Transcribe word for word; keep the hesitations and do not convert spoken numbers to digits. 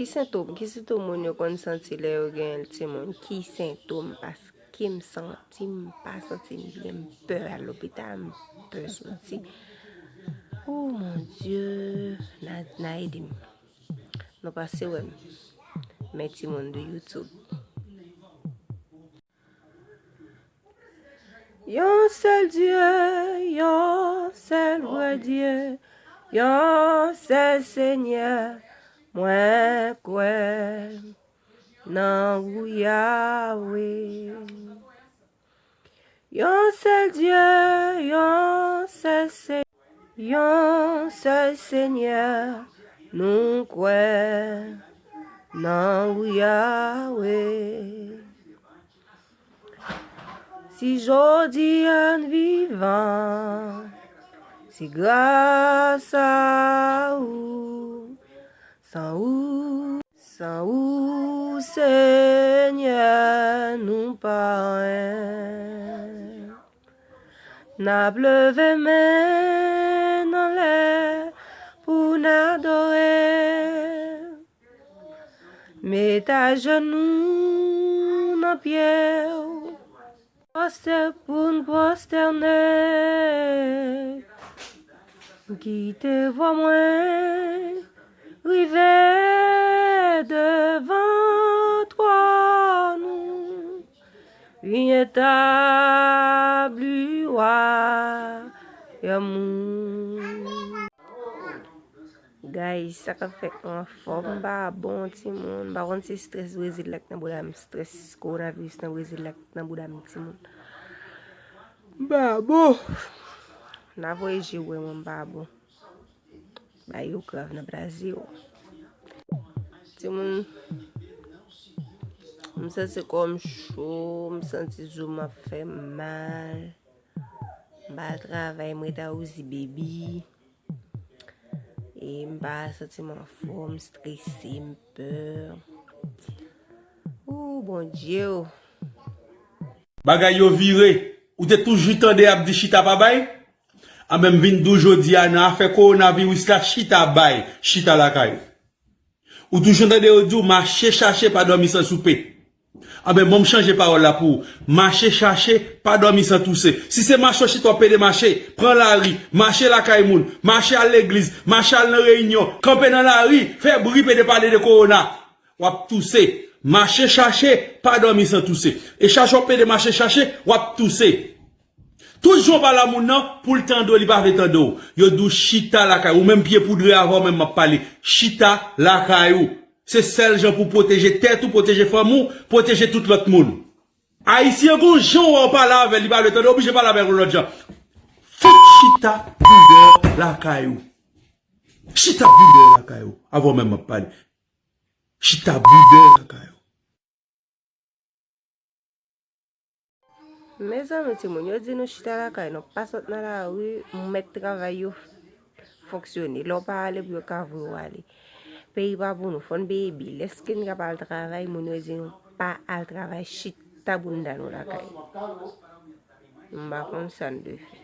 Ki sentòm, ki sentòm moun yo konn santi lè yo gen timoun? Ki sentòm? Paske m santi m pa santi m byen, m pè al lopital, m pè soti. Oh mon Dieu, na, na ede m. Nou pase wè m. Men timoun de YouTube. Yon sèl Dye, yon sèl vrè Dye, yon sèl Senyè, mwen kwè nan ou Yawe. Yon sèl Dye, yon sèl Se, yon sèl Senyè, nou kwè nan ou Yawe. Si jodi a n vivan, se gras a ou. San ou, san ou, Senyè, nou pa anyen. N ap leve men n anlè pou n adore. Met ajenou nan pye w. Pwostè-, pou n pwostène, kite vwa mwen rive devan twòn ou, vin etabli wayòm ou. Guys, sa k ap fèt? Mwen anfòm, m pa bon, timoun. M pa konn si strès Brezil la k nan bouda m, strès kowonaviris nan Brezil la k nan bouda m, timoun. M pa bon. N a voye je wè mwen, m pa bon. Bagay yo grav nan Brazil. Timoun, m santi kò m cho, m santi zo m ap fè m mal. M pa al travay, m ret a Rosie Baby. E m pa santi m anfòm, m strese, m pè. Ooh, Bondye o. Bagay yo vire. Ou te toujou tande y ap di chita pa bay? Anben, m vin di w jodi a, nan afè kowonaviris la, chita bay, chita lakay ou. Ou toujou tande yo di w mache chache, pa dòmi san soupe. Anben, bon, m chanje pawòl la pou ou. Mache chache, pa dòmi san touse. Si se mache w chita w ap pede mache, pran lari, mache lakay moun, mache al legliz, mache al nan reyinyon, kanpe nan lari, fè bri, pede pale de kowona. W ap touse. Mache chache, pa dòmi san touse. E chache w ap pede mache chache, w ap touse. Tout jan w pale a moun nan, pou l tande w, li pa vle tande w. Yo di w chita lakay ou. Ou menm pye poudre, avè w menm m ap pale. Chita lakay ou. Se sèl jan pou w pwoteje tèt ou, pwoteje fanmi w, pwoteje tout lòt moun. Ayisyen gon jan w wè w pale avè l, li pa vle tande w, oblije pale avè l yon lòt jan. Fout chita boudè lakay ou. Chita boudè lakay ou. Avè w menm m ap pale. Chita boudè lakay ou. Mezanmi, timoun, yo di nou chita lakay nou, pa sot nan lari, mèt travay yo fonksyone. Lè w pa ale pou yo ka voye w ale. Peyi pa pou nou, fò n bebe. Lèske n ka pa al travay, moun yo di nou pa al travay, chita bounda nou lakay. M pa konn sa n dwe fè.